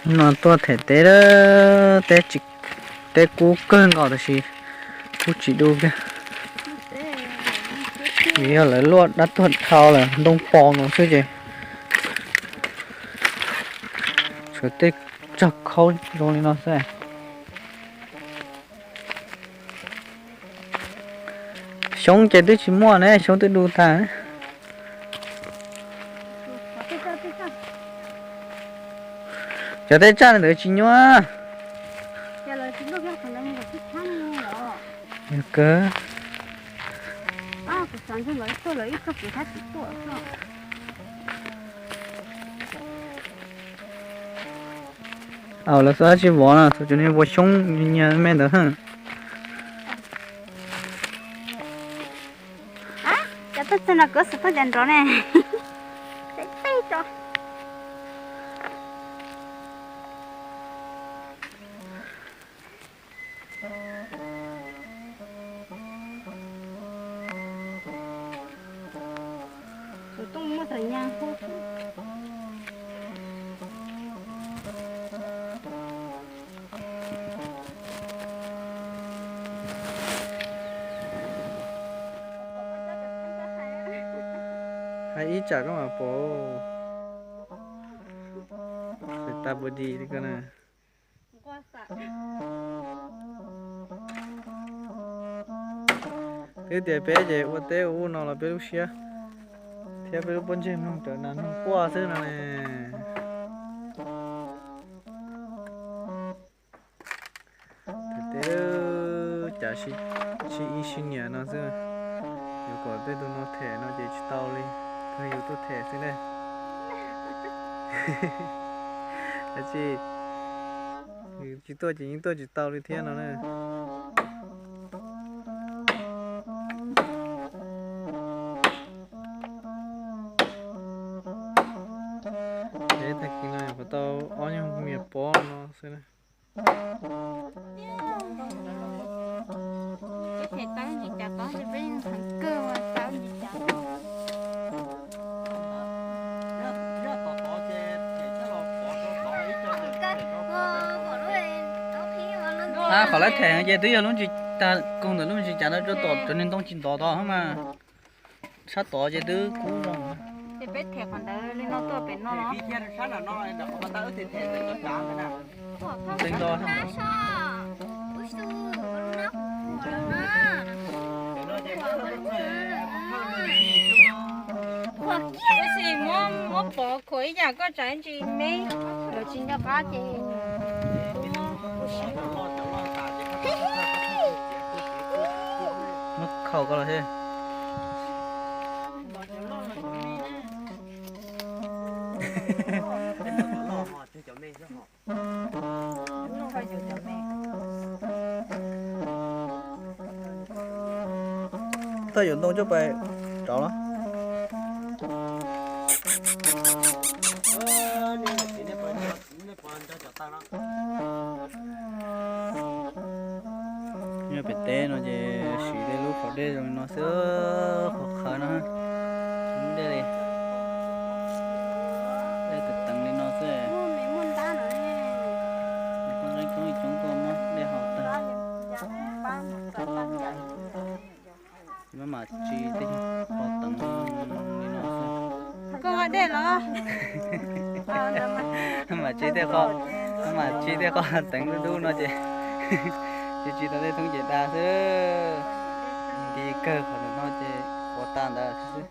No tuaj them teb, teb tsis, teb kub kawg nkaus tab sis kub tsis du kiag. Vim yog lawv luaj dab tuag dhau lawm, ntoo pos no xwb ces tshuav tej tsag khaub zoo li no xwb. Xyoob ces twb tsis muaj ne, xyoob twb du tag. Cov tej tsaj ntawd tsis nyuaj. Yog kawg. Au, lawv xav tsis vov no, thaum cov niag vuas xyoob nyias me ntawd. Cov tuaj txog no kuv xav tuaj cov nrov ne. Hais ib tsam koj mam pom. Tas pus dis li ko na. Twb tias peb ces ua teb ua ub no los peb lub siab thiab peb lub pob ntseg mloog rawv nas noog quaj xwb no ne. Them teb cas sib ib sib nias no xwb. Yuav kom tej tus no them no ces tsis tau li, yus tuaj them xwb ne. Tsis, tsis tuaj ces yeej tuaj tsis tau li thiab no na. Tag kis no yuav tau ob nyuag me nyuam pob no xwb na. Qhov lawv them ces twb yog lub ntsis tag koog ntawm lub ntsis cas no rau tom cov niag ntoo tsis ntov tod mas. Sab tod ces twb kub zoo. Ces peb them qhov ntawd li no tuaj pem no los? Nteeg los. Tab sis muab pov khuam ib yam koj tsam ntsis me, lawv tsis nco qab ces muab khaum koj los thiab. Tau yuav ntoo coj pais rauv los. Nyob pem teb no ces siv tej lub qhov dej zoo li no xwb, qhov qhawv no. Lub dej li, dej teev teev li no xwb. Koob nqeeb koob ib coob tuaj muab dej haus tag. Maj mam tsis tej qhov teev li no xwb. Koj ua dej los? Maj mam tsis tej qhov, maj mam tsis tej qhov teev dub dub no ces tsis tsis tau tej thoob ces da xwb. Nti kawg qhov no ces ua tag ntawd xwb.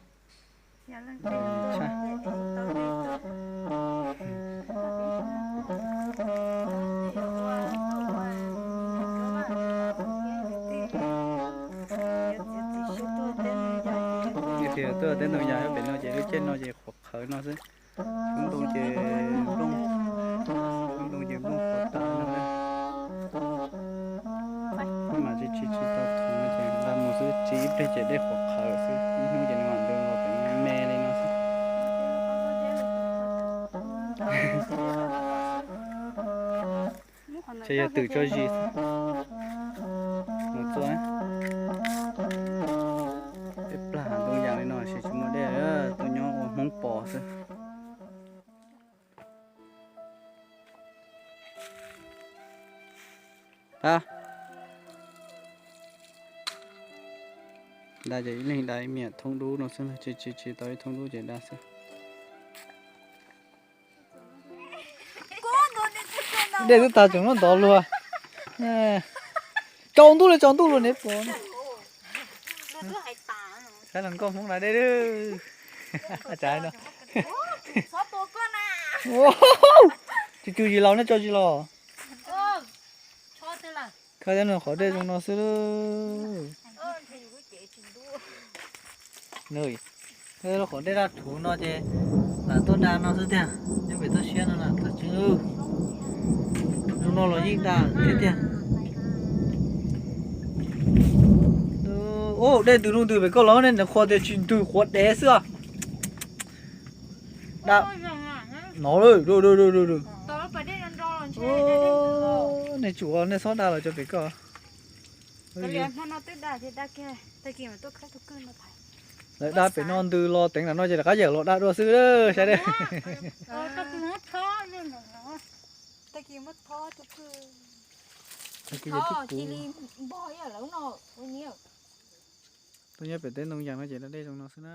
Tias tuaj teb ntoo yas pem no ces lub caij no ces qhuav qhawv no xwb. Lub ntoo ces nplooj, lub ntoo ces nplooj qhuav tas no. Maj mam tsis tsis tsis tau thoob no ces nqa mus xwb, tsis ib pliag ces dej qhuav qhawv xwb, ib hnub ces nws mam ntu los pem no me li no xwb. Ces yog twm tso zis xwb. Mus txua, tej plag ntoo yas li no ces tsis muaj dej, tuaj nyob ua Hmoob Pos xwb. Da, da ces ib leeg da ib me nyuam thoob dub no xwb, tsis tsis tsis tau ib thoob dub ces da xwb. Dej twb tag tseem muab ntov luag. Tsaus ntuj li tsaus ntuj luag ne puas. Saib los nkauj Hmoob na dej. Tsav no. Tsis cw tsis los ne, tso tsis los. Khav thiab nws qhov dej zoo no xwb. Qhov dej daj rhuv no ces lam tuaj da no xwb tiag, nyob pem toj siab no na tam tseeb. Zoo no los yeej da thiab tiag. Ub, dej ntws no ntws pem koj los ne, nws qhuav tias tsis ntws, qhuav dev xwb os. Da no, nej tsum nej txhob da los cov pem koj. Lawv da pem no ntws los teev ntawm no ces rov qab yeem los da dua xwb, saib dej. Tuaj nyob pem teb ntoo yas no ces da dej zoo no xwb na.